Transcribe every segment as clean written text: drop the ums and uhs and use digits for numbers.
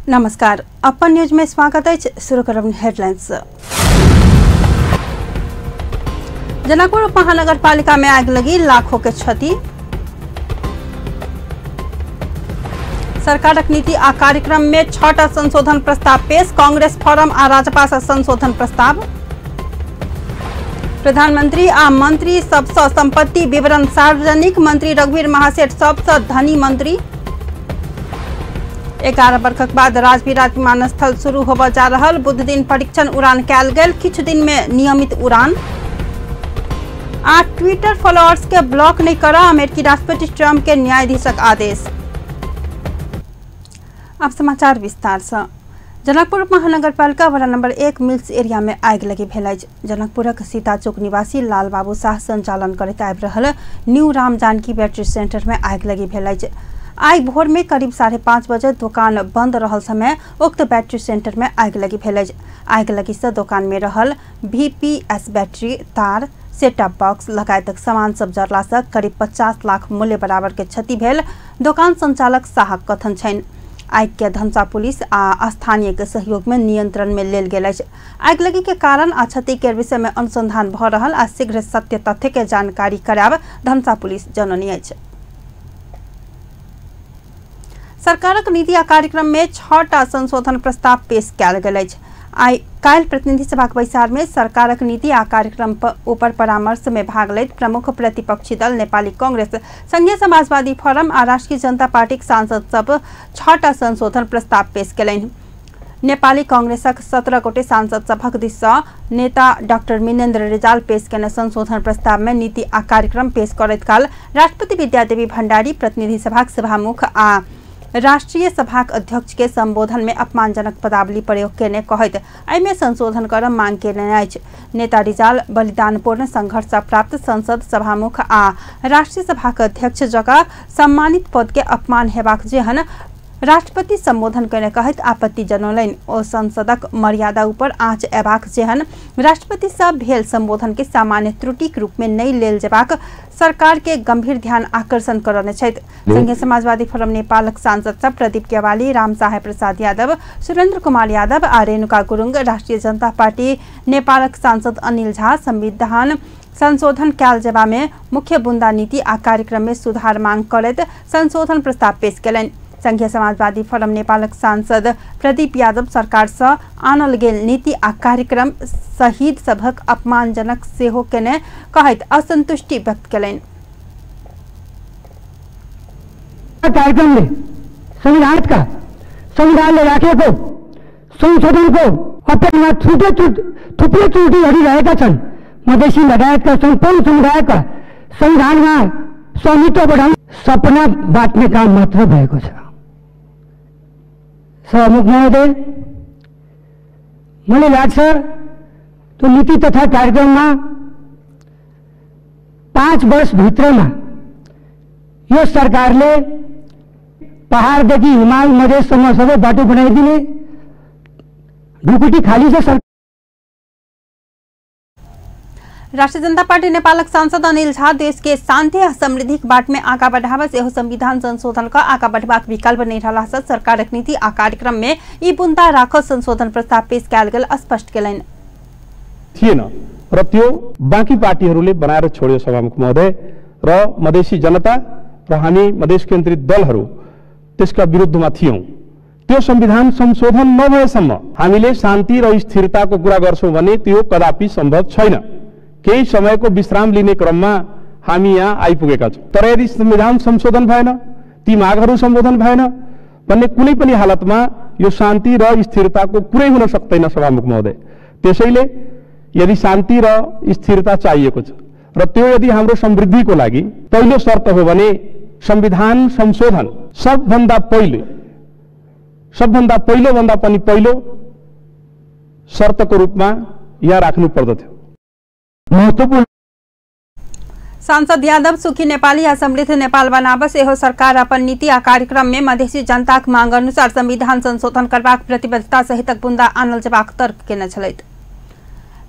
नमस्कार, अपन न्यूज में स्वागत है। शुरू करब हेडलाइंस। जनकपुर महानगरपालिका में आग लगी, लाखों के क्षति। सरकारक नीति आ कार्यक्रम में 6टा संशोधन प्रस्ताव पेश, कांग्रेस फोरम आ राजपा से संशोधन प्रस्ताव। प्रधानमंत्री आ मंत्री सबसे संपत्ति विवरण सार्वजनिक, मंत्री रघुवीर महासेठ सबसे धनी मंत्री। 11 वर्षक बाद राजविराज विमानस्थल शुरू होबय जा रहल, बुध दिन परीक्षण उड़ान कयल गेल, किछु दिन में नियमित उड़ान। आ ट्विटर फॉलोअर्स के ब्लॉक नहीं करा, अमेरिकी राष्ट्रपति ट्रंप के न्यायाधीशक आदेश। अब समाचार विस्तार से। जनकपुर महानगरपालिका वार्ड नंबर 1 मिल्स एरिया में आगि लगी भेल अछि। जनकपुरक सीता चौक निवासी लाल बाबू शाह संचालन करैत आबि रहल new Ram Janaki battery centre में आगि लगी भेल अछि। आइ भोर में करीब 5:30 बजे दुकान बंद रहल समय उक्त बैटरी सेंटर में आगि लगी भेल अछि। आगि लगी से दुकान में रहल वीपीएस बैटरी, तार, सेटअप बॉक्स लगायतक सामान सब जरला से करीब 50 लाख मूल्य बराबर के क्षति भेल दुकान संचालक शाहक कथन छनि। आगि के धनसा पुलिस आ स्थानीय के सहयोग में नियंत्रण में लेल गेल अछि। आगिलगी के कारण आ क्षति के विषय में अनुसंधान भ रहल आ शीघ्र सत्य तथ्य के जानकारी कराब धनसा पुलिस जनौने अछि। सरकारक नीति आ कार्यक्रम में 6टा संशोधन प्रस्ताव पेश कयल गेल अछि। आइ काल्हि प्रतिनिधि सभाक बैसार में सरकारक नीति आ कार्यक्रम ऊपर परामर्श में भाग लैत प्रमुख प्रतिपक्षी दल नेपाली कांग्रेस, संघीय समाजवादी फोरम आ राष्ट्रीय जनता पार्टीक सांसद सब 6टा संशोधन प्रस्ताव पेश कयलनि। नेपाली कांग्रेसक 17 गोटे सांसद सभक दिस सँ नेता डॉक्टर मिनेन्द्र रिजाल पेश केने संशोधन प्रस्ताव में नीति आ कार्यक्रम पेश करैत काल राष्ट्रपति विद्यादेवी भण्डारी प्रतिनिधि सभाक सभामुख आ राष्ट्रीय सभाक अध्यक्ष के संबोधन में अपमानजनक पदावली प्रयोग केने कहैत एहिमे संशोधन कर मांग केने अछि। नेता रिजाल बलिदानपूर्ण संघर्ष प्राप्त संसद सभामुख आ राष्ट्रीय सभाक अध्यक्ष जकाँ सम्मानित पद के अपमान हेबाक जेहन राष्ट्रपति संबोधन केने कहैत आपत्ति जनौलनि। ओ संसदक मर्यादा ऊपर आँच अयबाक जेहन राष्ट्रपति सँ भेल संबोधन के सामान्य त्रुटिक रूप में नहि लेल जेबाक सरकार के गंभीर ध्यान आकर्षण करने छथि। संघीय समाजवादी फोरम नेपालक सांसद सब प्रदीप केवाली, राम साहेब प्रसाद यादव, सुरेंद्र कुमार यादव आ रेणुका गुरुङ, राष्ट्रीय जनता पार्टी नेपालक सांसद अनिल झा संविधान संशोधन कयल जेबा में मुख्य बुंदा नीति आ कार्यक्रम में सुधार मांग करैत संशोधन प्रस्ताव पेश कयलनि। संघीय समाजवादी फोरम नेपालक सांसद प्रदीप यादव सरकार सँ आनल गेल नीति आ कार्यक्रम शहीद सभक अपमानजनक सेहो केने कहैत असंतुष्टि व्यक्त कयलनि। कार्यक्रमले संविधानका संविधानले राखेको संशोधनको अपेक्षामा थुप्रै त्रुटिहरू रहेका छन्। मधेसी लगायतका सम्पूर्ण समुदायका संविधानमा स्वामित्व बढाउन सपना बाँट्ने काम मात्र भएको छ। सभामुख महोदय, मलाई लाग्छ त्यो नीति तथा कार्यक्रममा 5 वर्षभित्रमा यो सरकारले पहाडदेखि हिमाल मधेससम्म सबै बाटो बनाइदिने, ढुकुटी खाली छ। राष्ट्रीय जनता पार्टी नेपालक सांसद अनिल झा देश के शांति आ समृद्धिक बाट में आगा बढ़ाबय सेहो संविधान संशोधन क आगा बढ़बाक विकल्प नहि रहला सँ सरकारक नीति आ कार्यक्रम में ई बुंदा राखल संशोधन प्रस्ताव पेश कयल गेल स्पष्ट कयलनि। थिएन र त्यो बाँकी पार्टीहरूले बनाएर छोड्यो सभामुख महोदय, र मधेसी जनता र हामी मधेस केन्द्रित दलहरू त्यसका विरुद्धमा थियौं। त्यो संविधान संशोधन नभएसम्म हामीले शान्ति र स्थिरताको कुरा गर्छौं भने त्यो कदापि सम्भव छैन। केही समयको विश्राम लिने क्रममा हामी यहाँ आइपुगेका छौँ। तर यदि संविधान संशोधन भएन, ती मागहरू सम्बोधन भएन भन्ने कुनै पनि हालतमा यो शान्ति र स्थिरताको कुरै हुन सक्दैन सभामुख महोदय। त्यसैले यदि शान्ति र स्थिरता चाहिएको छ र त्यो यदि हाम्रो समृद्धिको लागि पहिलो शर्त हो भने संविधान संशोधन सबभन्दा पहिलो भन्दा पनि पहिलो शर्तको रूपमा यहाँ राख्नु पर्दथ्यो। महत्वपूर्ण सांसद यादव सुखी नेपाली आ समृद्ध नेपाल बनाबय सेहो सरकार अपन नीति आ कार्यक्रम में मधेसी जनताक मांग अनुसार संविधान संशोधन करबाक प्रतिबद्धता सहितक बुंदा आनल जेबाक तर्क केने छलथि।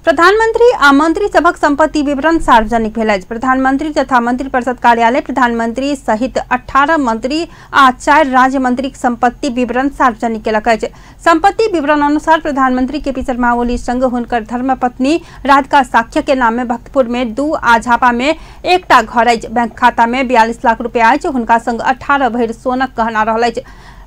प्रधानमंत्री आ मंत्री सभक संपत्ति विवरण सार्वजनिक भेल अछि। प्रधानमंत्री तथा मंत्री परिषद कार्यालय प्रधानमंत्री सहित 18 मंत्री आ 4 राज्य मंत्रीक संपत्ति विवरण सार्वजनिक केलक अछि। संपत्ति विवरण अनुसार प्रधानमंत्री केपी शर्मा ओली संग हुनकर धर्मपत्नी राधिका साक्य के नाम में भक्तपुर में 2 आ झापा में 1 घर अछि। बैंक खाता में 42 लाख रुपया अछि। हुनका संग 18 भरि सोनक गहना रहल अछि।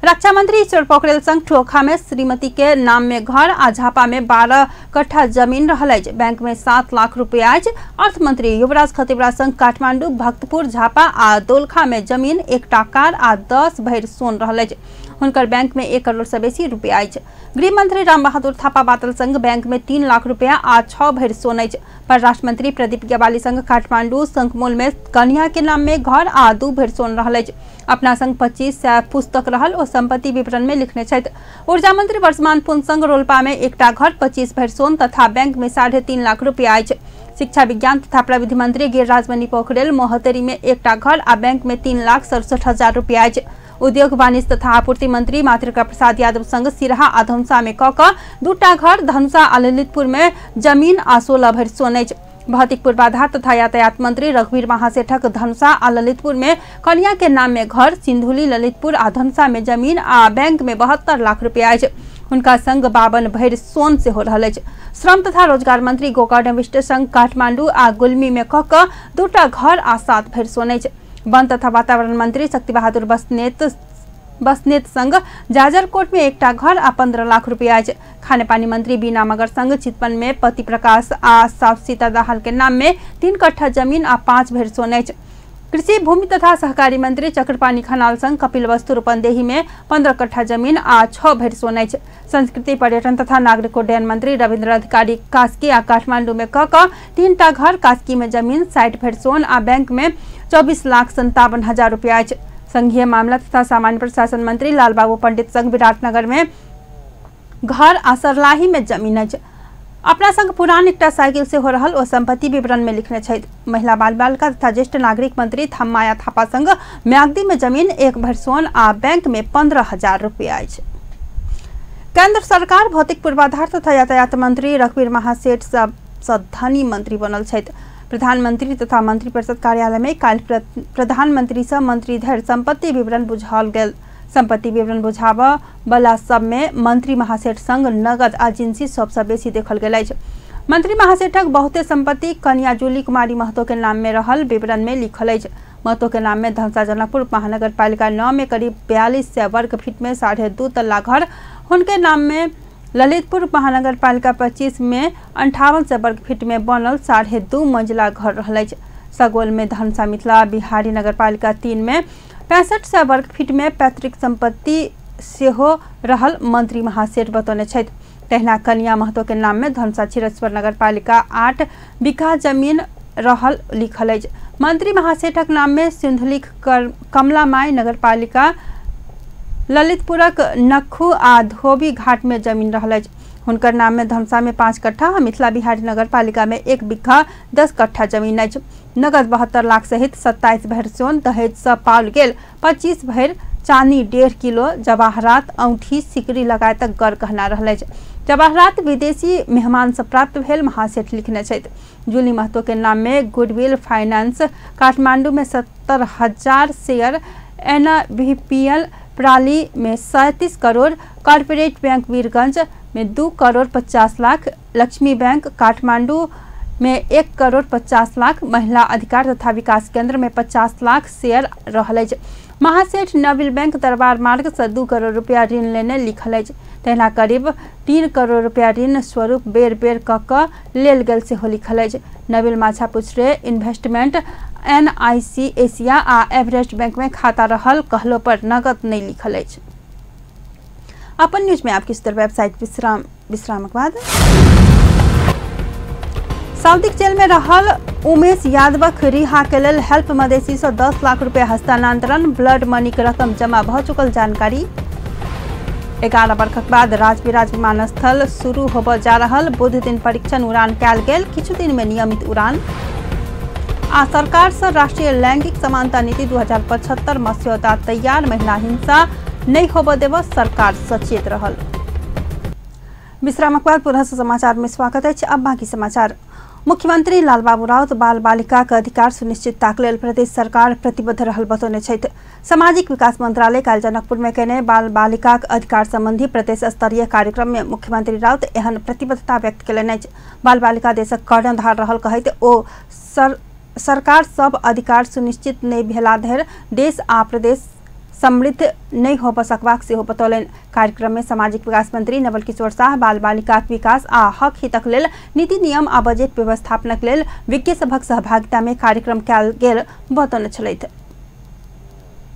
रक्षा मंत्री ईश्वर पोखरेल संग ठोखा में श्रीमती के नाम में घर आ झापा में 12 कट्ठा जमीन रहल अछि। बैंक में 7 लाख रुपया अछि। अर्थ मंत्री युवराज खतिवड़ा संग काठमांडू, भक्तपुर, झापा आ दोलखा में जमीन, 1 कार आ 10 भरि सोन रहल अछि। हुनकर बैंक में 1 करोड़ से बेसी रुपया अछि। गृह मंत्री रामबहादुर थापा बादल संग बैंक में 3 लाख रुपया आ 6 भरि सोन अछि। परराष्ट्र मंत्री प्रदीप ज्ञवाली संग काठमांडू संकमोल में कन्या के नाम में घर आ 2 भरि सोन रहल अछि। अपना संग 25 पुस्तक रहल ओ संपत्ति विवरण में लिखने छथि। ऊर्जा मंत्री वर्षमान पुन संग रोलपा में 1 घर, 25 भरि सोन तथा बैंक में 3.5 लाख रुपया अछि। शिक्षा विज्ञान तथा प्रविधि मंत्री गिरिराजमणि पोखरेल मोहतरी में 1 घर आ बैंक में 3,67,000 रुपया अछि। उद्योग वाणिज्य तथा आपूर्ति मंत्री मातृका प्रसाद यादव संग सिरहा आ धनुषा में क 2 घर, धनुषा आ ललितपुर में जमीन आ 16 भरि सोन अछि। भौतिक पूर्वाधार तथा यातायात मंत्री रघुवीर महासेठक धनुषा आ ललितपुर में कन्या के नाम में घर, सिंधुली, ललितपुर आ धनुषा में जमीन आ बैंक में 72 लाख रुपया अछि। हुनका संग 52 भरि सोन सेहो रहल अछि। श्रम तथा रोजगार मंत्री गोकर्ण विष्ट संग काठमांडू आ गुल्मी में क 2 घर आ 7 भरि सोन अछि। वन तथा वातावरण मंत्री शक्ति बहादुर बस्नेत संग जाजरकोट में 1 घर आ 15 लाख रुपया अछि। खानेपानी मंत्री बीना मगर संग चितवन में पति प्रकाश आ साफ सीता दाहाल के नाम में 3 कट्ठा जमीन आ 5 भरि सोन अछि। कृषि भूमि तथा सहकारी मंत्री चक्रपाणी खनाल संग कपिलवस्तु रूपन्देही में 15 कट्ठा जमीन आ 6 भरि सोन अछि। संस्कृति पर्यटन तथा नागरिक उड्डयन मंत्री रविन्द्र अधिकारी कास्की आ काठमांडू में क 3 घर, कास्की में जमीन, 60 भरि सोन आ बैंक में 24,57,000 रुपया अछि। संघीय मामला तथा सामान्य प्रशासन मंत्री लालबाबू पंडित संग विराटनगर में घर आ सरलाही में जमीन अछि। अपना संग पुरान 1 साइकिल सेहो रहल ओ संपत्ति विवरण में लिखने छथि। महिला बाल बालिका तथा ज्येष्ठ नागरिक मंत्री थम्माया थापा संग म्याग्दी में जमीन, 1 भरि सोन आ बैंक में 15,000 रुपया अछि। केंद्र सरकार भौतिक पूर्वाधार तथा यातायात मंत्री रघुवीर महासेठ सबसँ धनी मंत्री बनल छथि। प्रधानमंत्री तथा मंत्रिपरिषद कार्यालय में काल्हि प्रधानमंत्री से मंत्री धरि संपत्ति विवरण बुझाओल गेल। संपत्ति विवरण बुझाबऽ बला सब में मंत्री महासेठ संग नगद आ जिनसी सबसँ बेसी देखल गेल अछि। मंत्री महासेठक बहुते संपत्ति कन्या जूली कुमारी महतो के नाम में रहल विवरण में लिखल अछि। महतो के नाम में धनुषा जनकपुर महानगरपालिका 9 में करीब 4200 वर्ग फीट में 2.5 तल्ला घर, हुनके नाम में ललितपुर महानगरपालिका 25 में 5800 वर्ग फीट में बनल 2.5 मंजिला घर रहल अछि। सगोल में धनुषा मिथिला बिहारी नगरपालिका 3 में 6500 वर्ग फीट में पैतृक संपत्ति सेहो रहल मंत्री महासेठ बतौने छथि। तहिना कन्या महतो के नाम में धनुषा क्षीरेश्वर नगरपालिका 8 बीघा जमीन रहल लिखल अछि। मंत्री महासेठक नाम में सिंधुली कमलामाई नगरपालिका ललितपुरक नखू आ धोबी घाट में जमीन रहल अछि। हुनकर नाम में धनुषा में 5 कट्ठा आ मिथिला बिहारी नगरपालिका में 1 बीघा 10 कट्ठा जमीन अछि। नगद 72 लाख सहित 27 भरि सोन दहेज से पाओल गेल 25 भरि चांदी, 1.5 किलो जवाहरात, औंठी, सिकड़ी लगायतक गर गहना रहल अछि। जवाहरात विदेशी मेहमान से प्राप्त भेल महासेठ लिखने छथि। जूली महतो के नाम में गुडविल फाइनेंस काठमांडू में 70,000 शेयर, एनवीपीएल प्राली में 37 करोड़, कॉर्पोरेट बैंक वीरगंज में 2 करोड़ 50 लाख, लक्ष्मी बैंक काठमांडू में 1 करोड़ 50 लाख, महिला अधिकार तथा विकास केंद्र में 50 लाख शेयर रहल अछि। महासेठ नवील बैंक दरबार मार्ग से 2 करोड़ रुपया ऋण लेने लिखल अछि। तहिना करीब 3 करोड़ रुपया ऋण स्वरूप बेर बेर क लेल गेल सेहो लिखल अछि। नवील माछापुछरे इन्वेस्टमेंट, एनआईसी एशिया आ एवरेस्ट बैंक में खाता रहल कहलो पर नगद नहीं लिखल अछि। अपन न्यूज में आपकी सुधर वेबसाइट विश्रामक बाद साउदीक जेल में रहल उमेश यादवक रिहा के लेल हेल्प मधेसी से 10 लाख रुपया हस्तांतरण, ब्लड मनी के रकम जमा भ चुकल जानकारी। 11 वर्षक बाद राजविराज विमानस्थल शुरू होबय जा रहल, बुध दिन परीक्षण उड़ान कयल गेल, किछु दिन में नियमित उड़ान। आ सरकार से राष्ट्रीय लैंगिक समानता नीति 2075 मस्यौदा तैयार, महिला हिंसा नहीं होबय देब सरकार सचेत रहल। विश्रामक बाद पुनः समाचार में स्वागत है। अब बाकी समाचार। मुख्यमंत्री लालबाबू राउत बाल बालिका के अधिकार सुनिश्चितताक लेल प्रदेश सरकार प्रतिबद्ध रहल बतौने छथि। सामाजिक विकास मंत्रालय काल्हि जनकपुर में केने बाल बालिका के अधिकार संबंधी प्रदेश स्तरीय कार्यक्रम में मुख्यमंत्री राउत एहन प्रतिबद्धता व्यक्त केलनि अछि। बाल बालिका देशक कर्णधार रहल कहैत ओ सरकार सब अधिकार सुनिश्चित नहि भेला धरि देश आ प्रदेश समृद्ध नहीं हो सकबाक सेहो बतौलनि। कार्यक्रम में सामाजिक विकास मंत्री नवल किशोर शाह बाल बालिका विकास आ हक हितक लेल नीति नियम आ बजट व्यवस्थापनक लेल विज्ञ सभक सहभागिता में कार्यक्रम कयल गेल बतौने छलथि।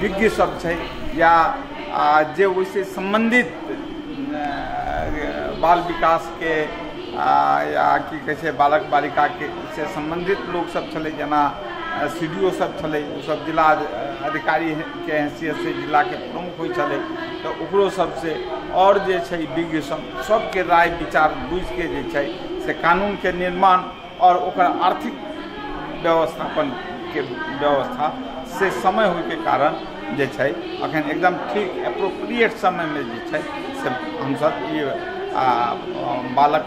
विज्ञ सब छै या जे ओहिसे संबंधित बाल विकास के या की कहै छै बालक बालिका के से संबंधित लोक सब छलै, जेना CDO सब छलै, ओ सब जिला अधिकारी के हैसियत से जिला के प्रमुख होइ छलै, तऽ ओकरो सबसे और जे छै विज्ञ सब सबके राय विचार बुझिके जे छै से कानून के निर्माण और ओकर आर्थिक व्यवस्थापन के व्यवस्था से समय होइके कारण जे छै अखन एकदम ठीक एप्रोप्रिएट समय में जे छै से हमसब ई बालक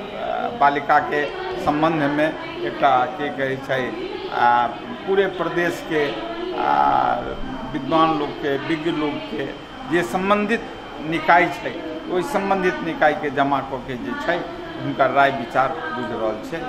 बालिका के संबंध में एकटा की कहै छै पूरे प्रदेश के विद्वान लोग के विज्ञ लोग के जे संबंधित निकाय छै ओहि संबंधित निकाय के जमा कऽ के जे छै हुनकर राय विचार बुझि रहल छै।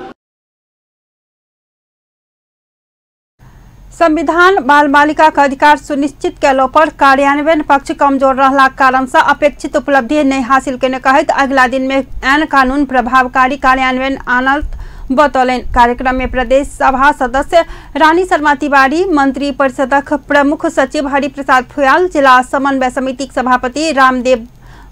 संविधान बाल बालिका के अधिकार सुनिश्चित कयलो पर कार्यान्वयन पक्ष कमजोर रहलाक कारण से अपेक्षित उपलब्धि नहीं हासिल केने कहैत अगिला दिन में ऐन कानून प्रभावकारी कार्यान्वयन आनल बतौलनि। कार्यक्रम में प्रदेश सभा सदस्य रानी शर्मा तिवारी, मंत्री परिषदक प्रमुख सचिव हरिप्रसाद फुयाल, जिला समन्वय समिति सभापति रामदेव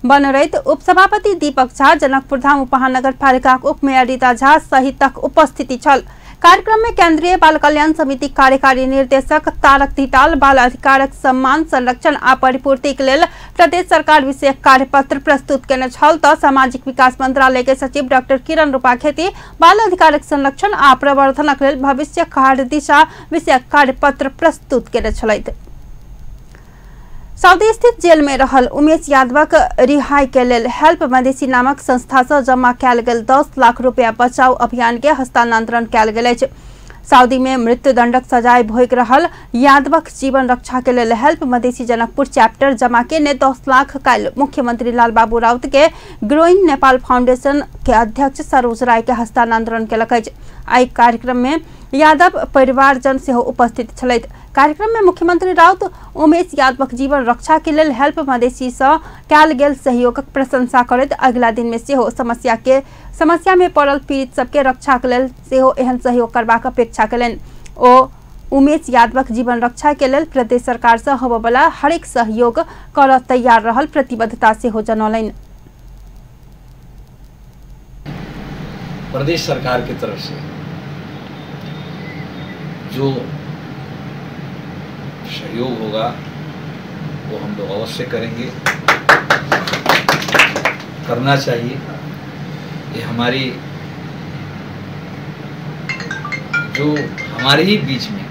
बनरैत, उपसभापति दीपक झा, जनकपुर धाम उपमहानगर पालिका उपमेयर रीता झा सहितक उपस्थिति छल। कार्यक्रम में केंद्रीय बाल कल्याण समिति कार्यकारी निर्देशक तारक धिताल बाल अधिकारक सम्मान संरक्षण आ परिपूर्ति के लेल प्रदेश सरकार विषयक कार्यपत्र प्रस्तुत केने छल त सामाजिक विकास मंत्रालय के सचिव डॉक्टर किरण रूपाखेती बाल अधिकारक संरक्षण आ प्रवर्धनक लेल भविष्य कार्य दिशा विषयक कार्यपत्र प्रस्तुत केने छलथि। सऊदी स्थित जेल में रहल उमेश यादवक रिहाई के लेल हेल्प मधेसी नामक संस्था से जमा कयल गेल 10 लाख रुपया बचाव अभियान के हस्तांतरण कयल गेल अछि। सऊदी में मृत्युदंडक सजाय भोगि रहल यादवक जीवन रक्षा के लेल हेल्प मधेसी जनकपुर चैप्टर जमा केने 10 लाख काल्हि मुख्यमंत्री लालबाबू राउत के ग्रोइंग नेपाल फाउंडेशन के अध्यक्ष सरोज राय के हस्तांतरण केलक अछि। एहि कार्यक्रम में यादव परिवारजन सेहो उपस्थित छलथि। कार्यक्रम में मुख्यमंत्री राउत उमेश यादवक जीवन रक्षा के लेल हेल्प मधेसी से कयल गेल सहयोगक प्रशंसा करैत अगिला दिन में सेहो समस्या में पड़ल पीड़ित सबके रक्षा के लेल सेहो एहन सहयोग करबाक अपेक्षा केलनि। ओ उमेश यादवक जीवन रक्षा के लेल प्रदेश सरकार से होबयवला हरेक सहयोग करऽ तैयार रहल प्रतिबद्धता सेहो जनौलनि। प्रदेश सरकार के तरफ से जो सहयोग होगा वो हम लोग अवश्य करेंगे, करना चाहिए। ये हमारी जो हमारे ही बीच में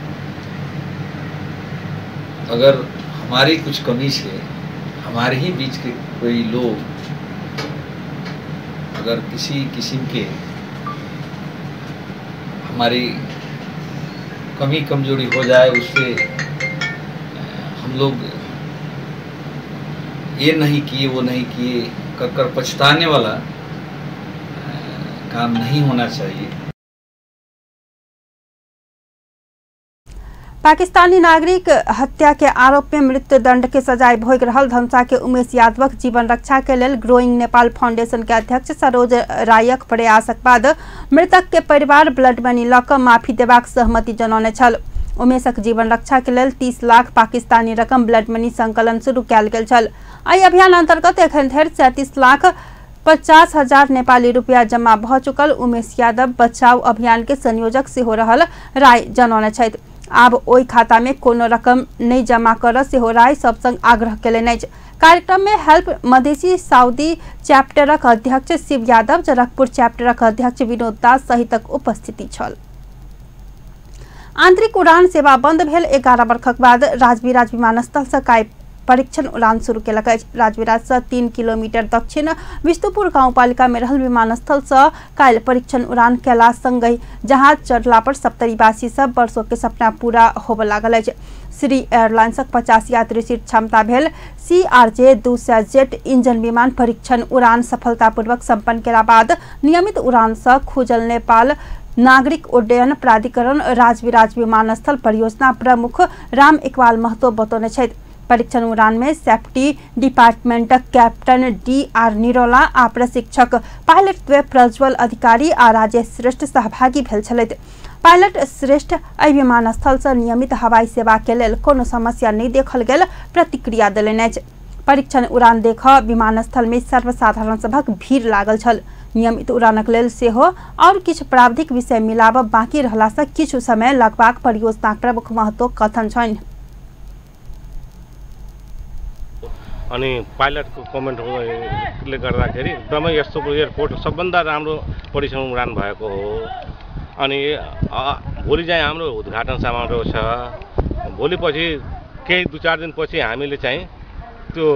अगर हमारी कुछ कमी से हमारे ही बीच के कोई लोग अगर किसी किस्म के हमारी कमी कमजोरी हो जाए, उससे हम लोग ये नहीं किए वो नहीं किए कर कर पछताने वाला काम नहीं होना चाहिए। पाकिस्तानी नागरिक हत्या के आरोप में मृत्युदंड के सजाय भोगि रहल धनुषा के उमेश यादवक जीवन रक्षा के लेल ग्रोइंग नेपाल फाउंडेशन के अध्यक्ष सरोज रायक प्रयासक बाद मृतक के परिवार ब्लड मनी लऽ कऽ माफी देबाक सहमति जनौने छल। उमेशक जीवन रक्षा के लेल 30 लाख पाकिस्तानी रकम ब्लड मनी संकलन शुरू कयल गेल छल। एहि अभियान अंतर्गत एखन धरि 37,50,000 नेपाली रुपया जमा भऽ चुकल उमेश यादव बचाव अभियान के संयोजक सेहो रहल राय जनौने छथि। आब ओहि खाता में कोनो रकम नहीं जमा कर सेहो राय सब संग आग्रह केलनि अछि। कार्यक्रम में हेल्प मधेसी सऊदी चैप्टरक अध्यक्ष शिव यादव, जनकपुर चैप्टरक अध्यक्ष विनोद दास सहितक उपस्थिति छल। आंतरिक उड़ान सेवा बंद भेल 11 वर्षक बाद राजविराज विमानस्थल से परीक्षण उड़ान शुरू केलक अछि। राजविराज से 3 किलोमीटर दक्षिण विष्णुपुर गाउँपालिका में रहल विमानस्थल से काल्हि परीक्षण उड़ान केला संगहि जहाज चढ़ला पर सप्तरीवासी सब वर्षों के सपना पूरा होबय लागल अछि। श्री एयरलाइंसक 50 यात्री सीट क्षमता भेल CRJ 200 jet engine विमान परीक्षण उड़ान सफलतापूर्वक संपन्न केला बाद नियमित उड़ान से खुजल नेपाल नागरिक उड्डयन प्राधिकरण राजविराज विमानस्थल परियोजना प्रमुख राम इकबाल महतो बतौने छथि। परीक्षण उड़ान में सेफ्टी डिपार्टमेंटक कैप्टन DR Nirola आ प्रशिक्षक पायलट द्वय प्रज्वल अधिकारी आ राजेश श्रेष्ठ सहभागी भेल छलथि। पायलट श्रेष्ठ एहि विमानस्थल से नियमित हवाई सेवा के लेल कोनो समस्या नहीं देखल गेल प्रतिक्रिया देलनि अछि। परीक्षण उड़ान देख विमानस्थल में सर्वसाधारण सभक भीड़ लागल छल। नियमित उड़ानक लेल सेहो और किछु प्राविधिक विषय मिलाब बाकी रहला से किछु समय लगबाक परियोजना प्रमुख महतो कथन छनि। अनि पाइलटको कमेन्टले गर्दाखेरि एकदमै यस्तो एयरपोर्ट सबभन्दा राम्रो परीक्षण उडान भएको हो। अनि भोलि चाहिँ हाम्रो उद्घाटन समारोह छ। भोलिपछि केही 2-4 दिनपछि हामीले चाहिँ त्यो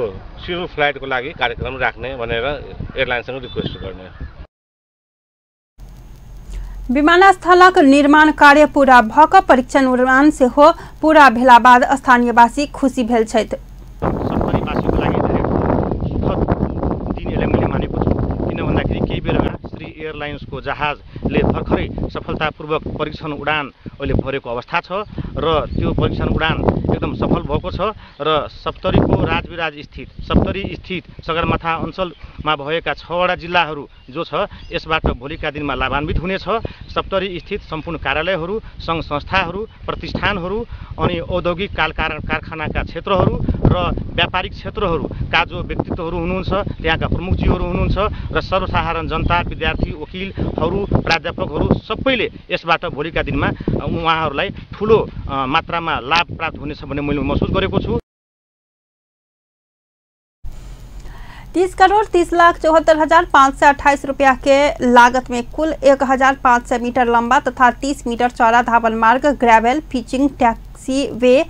सिभिल फ्लाइटको लागि कार्यक्रम राख्ने भनेर एयरलाइन्ससँग रिक्वेस्ट गर्ने। विमानस्थलक निर्माण कार्य पूरा भऽ कऽ परीक्षण उड़ान सेहो पूरा भेला बाद स्थानीयवासी खुशी भेल छथि। सप्तरीवासीको लागि धेरै सुखद दिन यसलाई मैले मानेको छु। किन भन्दाखेरि केही बेर अगाडि श्री एयरलाइन्सको जहाजले भर्खरै सफलतापूर्वक परीक्षण उडान अहिले भरेको अवस्था छ र त्यो परीक्षण उडान एकदम सफल भएको छ र सप्तरीको राजविराज स्थित सप्तरी स्थित सगरमाथा अञ्चलमा भएका 6वटा जिल्लाहरू जो छ यसबाट भोलिका दिनमा लाभान्वित हुनेछ। सप्तरी स्थित सम्पूर्ण कार्यालयहरू, सङ्घ संस्थाहरू, प्रतिष्ठानहरू अनि औद्योगिक कारखानाका क्षेत्रहरू र व्यापारिक क्षेत्रहरूका जो व्यक्तित्वहरू हुनुहुन्छ, त्यहाँका प्रमुखजीहरू हुनुहुन्छ र सर्वसाधारण जनता, विद्यार्थी, वकिलहरू, प्राध्यापकहरू सबैले यसबाट भोलिका दिनमा उहाँहरूलाई ठुलो मात्रामा लाभ प्राप्त हुनेछ भन्ने मैले महसुस गरेको छु। 30,30,74,528 रुपया के लागत में कुल 1,500 मीटर लंबा तथा 30 मीटर चौड़ा धावन मार्ग, gravel pitching, taxi way,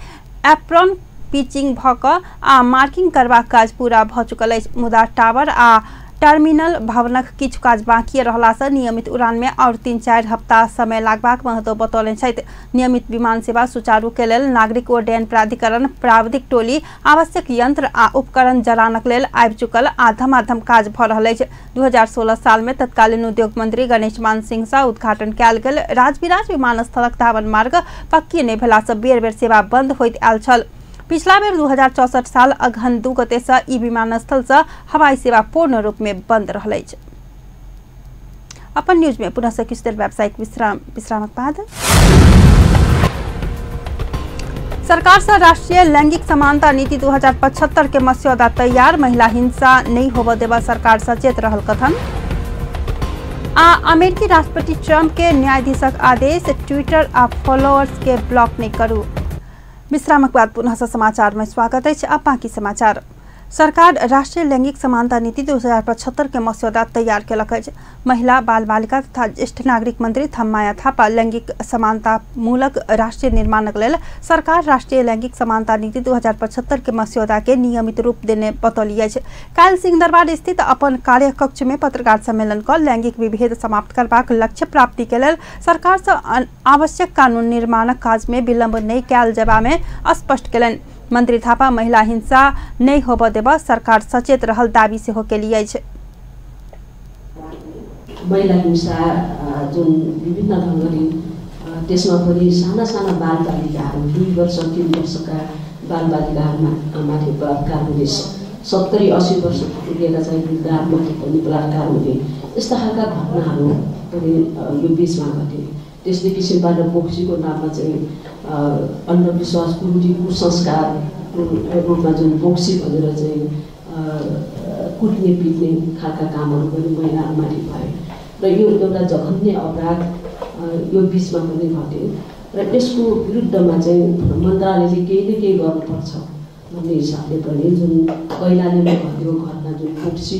apron pitching भऽ कऽ आ मार्किंग करबाक काज पूरा भऽ चुकल अछि। मुदा टावर आ टर्मिनल भवनक किछु काज बाकी रहला से नियमित उड़ान में और 3-4 हफ्ता समय लागबाक महतो बतौने छथि। नियमित विमान सेवा सुचारू के लेल नागरिक उड्डयन प्राधिकरण प्राविधिक टोली आवश्यक यंत्र आ उपकरण जरानक लेल आबि चुकल आ धमाधम काज भऽ रहल अछि। 2016 साल में तत्कालीन उद्योग मंत्री गणेश मान सिंह से उद्घाटन कयल गेल राजविराज विमानस्थलक धावन मार्ग पक्की नहि भेला से बेर बेर सेवा बंद होइत आयल छल। पिछला बेर 2064 साल अगहन 2 गते से ई विमानस्थल से हवाई सेवा पूर्ण रूप में बंद रहल अछि। अपन न्यूज में पुनः से किछु देर व्यावसायिक विश्रामक बाद सरकार से राष्ट्रीय लैंगिक समानता नीति 2075 के मस्यौदा तैयार, महिला हिंसा नहीं होबय देबा सरकार सचेत रहल कथन। आ अमेरिकी राष्ट्रपति ट्रंप के न्यायाधीशक आदेश, ट्विटर आ फॉलोअर्स के ब्लॉक नहीं करू। विश्रामक बाद पुनः समाचार में स्वागत है। अब बाकी समाचार। सरकार राष्ट्रीय लैंगिक समानता नीति 2075 के मस्यौदा तैयार केलक अछि। महिला, बाल बालिका तथा ज्येष्ठ नागरिक मंत्री थम्माया थापा लैंगिक समानता मूलक राष्ट्रीय निर्माणक लेल सरकार राष्ट्रीय लैंगिक समानता नीति 2075 के मस्यौदा के नियमित रूप देने बतौली अछि। काल्हि सिंहदरबार स्थित अपन कार्यकक्ष में पत्रकार सम्मेलन क लैंगिक विभेद समाप्त करबाक लक्ष्य प्राप्ति के लेल सरकार से आवश्यक कानून निर्माणक काज में विलंब नहि कयल जेबा में स्पष्ट केलनि। मंत्री थापा महिला हिंसा नहीं होबय देबा सरकार सचेत रहल दावी सेहो केली अछि। महिला हिंसा जुन विभिन्न ढङ्गले त्यसमा पनि साना साना बालबालिकाहरू 2 वर्ष 3 वर्षका बालबालिकाहरूमाथि बलात्कार हुने, 70-80 वर्ष पुगेका चाहिँ वृद्धाहरूमाथि पनि बलात्कार हुने यस्ता खालका घटनाहरू पनि यो बिचमा घटे। त्यस्तै किसिमबाट बोक्सीको नाममा चाहिँ अन्धविश्वास, कुरूति, कुसंस्कारको रूपमा जुन बोक्सी भनेर चाहिँ कुट्ने पिट्ने खालका कामहरू पनि महिलाहरूमाथि भए र यो एउटा जघन्य अपराध यो बिचमा पनि घट्यो र यसको विरुद्धमा चाहिँ मन्त्रालयले केही न केही गर्नुपर्छ भन्ने हिसाबले पनि जुन कैलालीमा घट्यो घटना, जुन बोक्सी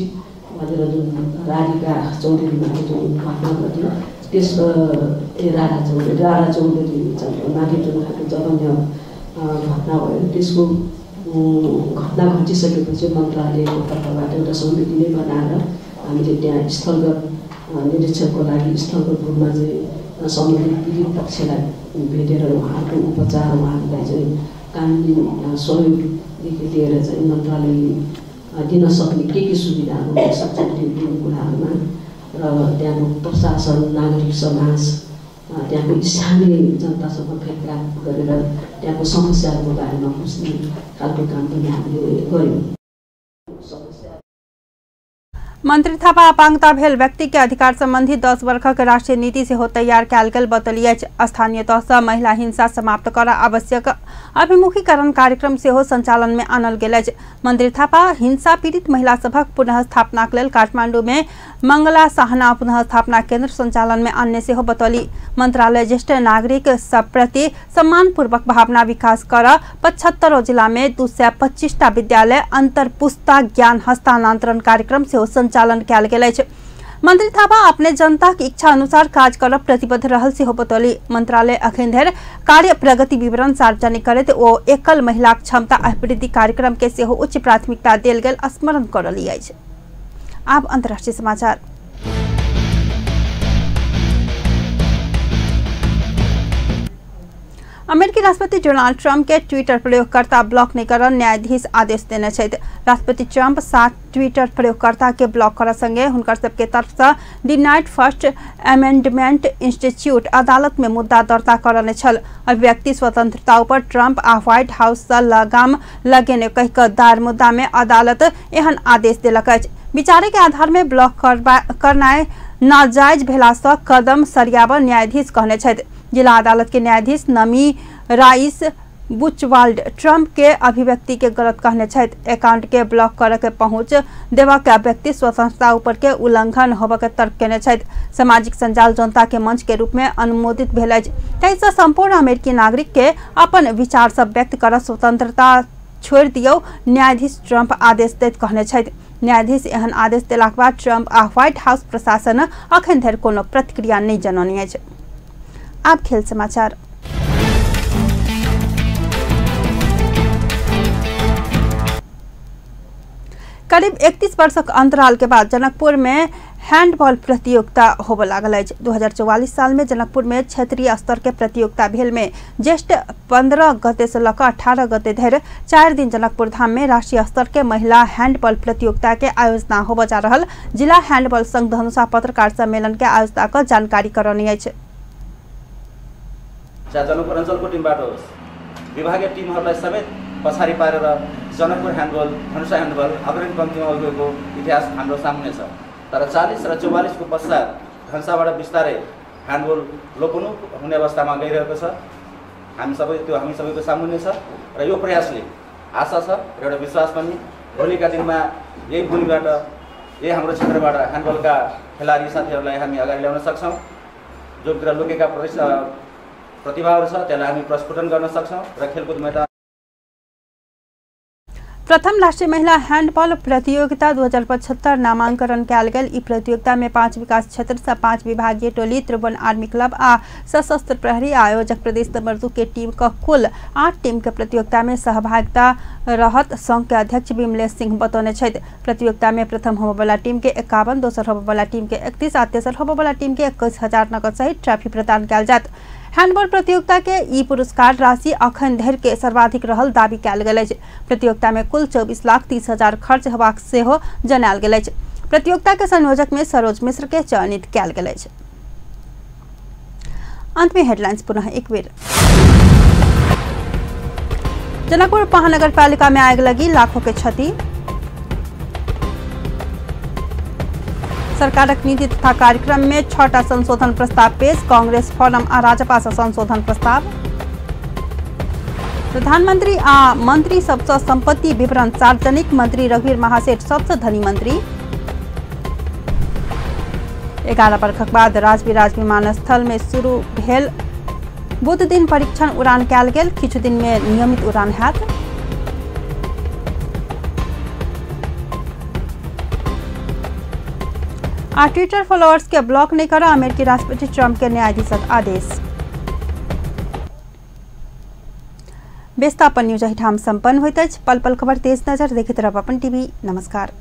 भनेर जुन राधिका चौधरीमाथि जुन घटना घट्यो, त्यस राधा चौधरी माथि जुन खालको जघन्य घटना भयो त्यसको घटना घटिसकेपछि मन्त्रालयको तर्फबाट एउटा समिति नै बनाएर हामीले त्यहाँ स्थलगत निरीक्षणको लागि स्थलगत रूपमा चाहिँ सम्बन्धित पीडित पक्षलाई भेटेर उहाँहरूको उपचार, उहाँहरूलाई चाहिँ कानुनी सहयोगदेखि लिएर चाहिँ मन्त्रालयले दिन सक्ने के के सुविधाहरू हुन सक्छ त्यो कुराहरूमा र त्यहाँको प्रशासन, नागरिक समाज, त्यहाँको स्थानीय जनतासँग भेटघाट गरेर त्यहाँको समस्याहरूको बारेमा बुझ्ने खालको काम पनि हामीले गऱ्यौँ। मंत्री थापा अपांगता भेल व्यक्ति के अधिकार संबंधी 10 वर्षक राष्ट्रीय नीति सेहो तैयार कयल गेल बतौली अछि। स्थानीय तह सँ महिला हिंसा समाप्त कर आवश्यक अभिमुखीकरण कार्यक्रम सेहो संचालन में आनल गेल अछि। मंत्री थापा हिंसा पीड़ित महिला सभक पुनर्स्थापनाक लेल काठमांडू में मंगला साहना पुनर्स्थापना केंद्र संचालन में आनने सेहो बतौली। मंत्रालय ज्येष्ठ नागरिक सब प्रति सम्मानपूर्वक भावना विकास कर 75 जिला में 225टा विद्यालय अंतरपुस्ता ज्ञान हस्तांतरण कार्यक्रम सेहो संचालन कयल गेल अछि। मंत्री थापा अपने जनता के इच्छा अनुसार काज करब प्रतिबद्ध रहल सेहो बतौली। मंत्रालय अखन धरि कार्य प्रगति विवरण सार्वजनिक करैत ओ एकल महिला क्षमता अभिवृद्धि कार्यक्रम के सेहो उच्च प्राथमिकता देल गेल स्मरण करली अछि। आब अंतर्राष्ट्रीय समाचार। अमेरिकी राष्ट्रपति डोनाल्ड ट्रंप के ट्विटर प्रयोगकर्ता ब्लॉक नहीं कर न्यायाधीश आदेश देने छथि। राष्ट्रपति ट्रंप 7 ट्विटर प्रयोगकर्ता के ब्लॉक कर संगे हुनकर सबके तरफ से डिनाइड फर्स्ट अमेंडमेंट इंस्टीट्यूट अदालत में मुद्दा दर्ता करने छल। अभिव्यक्ति स्वतंत्रता पर ट्रंप आ व्हाइट हाउस से लगाम लगेने कहि कऽ दायर मुद्दा में अदालत एहन आदेश देलक अछि। विचारे के आधार में ब्लॉक करनाइ नाजायज भेला से कदम सरियाबऽ न्यायाधीश कहने छथि। जिला अदालत के न्यायाधीश नमी राइस बुचवाल्ड ट्रंप के अभिव्यक्ति के गलत कहने छथि। अकाउंट के ब्लॉक कर के पहुंच देवा के अभिव्यक्ति स्वतंत्रता ऊपर के उल्लंघन होबय के तर्क केने छथि। सामाजिक संजाल जनता के मंच के रूप में अनुमोदित भेल अछि, ताहिसँ संपूर्ण अमेरिकी नागरिक के अपन विचार सब व्यक्त कर स्वतंत्रता छोड़ि दियौ, न्यायाधीश ट्रंप आदेश दैत कहने छथि। न्यायाधीश एहन आदेश देलाक बाद ट्रंप आ व्हाइट हाउस प्रशासन अखन धरि कोनो प्रतिक्रिया नहि जनौने अछि। आप खेल समाचार। करीब 31 वर्षक अंतराल के बाद जनकपुर में हैंडबॉल प्रतियोगिता होबय लागल अछि। 2044 साल में जनकपुर में क्षेत्रीय स्तर के प्रतियोगिता भेल में ज्येष्ठ 15 गते से लऽ कऽ 18 गते धरि 4 दिन जनकपुर धाम में राष्ट्रीय स्तर के महिला हैंडबॉल प्रतियोगिता के आयोजना होबय जा रहल जिला हैंडबॉल संघ धनुषा पत्रकार सम्मेलन के आयोजना कऽ जानकारी करौने अछि। चाहे जनकपुर अञ्चलको टिमबाट होस्, विभागीय टिमहरूलाई समेत पछाडि पारेर जनकपुर ह्यान्डबल, धनुषा ह्यान्डबल अग्रणी पङ्क्तिमा गएको इतिहास हाम्रो सामुन्ने छ। तर 40 र 44 को पश्चात धनुषाबाट बिस्तारै ह्यान्डबल लोपनु हुने अवस्थामा गइरहेको छ। हामी सबै त्यो हामी सबैको सामुन्ने छ र यो प्रयासले आशा छ र एउटा विश्वास पनि भोलिका दिनमा यही भूमिबाट, यही हाम्रो क्षेत्रबाट ह्यान्डबलका खेलाडी साथीहरूलाई हामी अगाडि ल्याउन सक्छौँ। जो भित्र लुकेका प्रतिभाहरू छ त्यसलाई हामी प्रस्फुटन गर्न सक्छौँ र खेलकुद मैदान। प्रथम राष्ट्रीय महिला हैंडबॉल प्रतियोगिता 2075 नामांकन कयल गेल। ई प्रतियोगिता में 5 विकास क्षेत्र से 5 विभागीय टोली, त्रिभुवन आर्मी क्लब आ सशस्त्र प्रहरी आयोजक प्रदेश नंबर 2 के टीम का कुल 8 टीम के प्रतियोगिता में सहभागिता रहत संघ के अध्यक्ष विमलेश सिंह बतौने छथि। प्रतियोगिता में प्रथम होबयवला टीम के 51, दोसर होबयवला टीम के 31 आ तेसर होबयवला टीम के 21,000 नकद सहित ट्रॉफी प्रदान कयल जायत। हैंडबॉल प्रतियोगिता के ई पुरस्कार राशि अखन धरि के सर्वाधिक रहल दावी कयल गेल अछि। प्रतियोगिता में कुल 24,30,000 खर्च हेबाक सेहो जनायल गेल अछि। प्रतियोगिता के संयोजक में सरोज मिश्र के चयनित कयल गेल अछि। अंत में हेडलाइंस पुनः एक बेर। जनकपुर महानगरपालिका में आग लगी, लाखों के क्षति। सरकारक नीति तथा कार्यक्रम में 6टा संशोधन प्रस्ताव पेश, कांग्रेस फोरम आ राजपा से संशोधन प्रस्ताव। प्रधानमंत्री आ मंत्री सबसे संपत्ति विवरण सार्वजनिक, मंत्री रघुवीर महासेठ सबसे धनी मंत्री। 11 वर्षक बाद राजविराज विमानस्थल में शुरू भेल बुध दिन परीक्षण उड़ान कयल गेल, किछु दिन में नियमित उड़ान हैत। आ ट्विटर फॉलोअर्स के ब्लॉक नहीं करा अमेरिकी राष्ट्रपति ट्रंप के न्यायाधीशक आदेश। व्यस्त अपन न्यूज एहिठाम सम्पन्न होइत अछि। पल पल खबर तेज नजर देखैत रहब अपन टीवी। नमस्कार।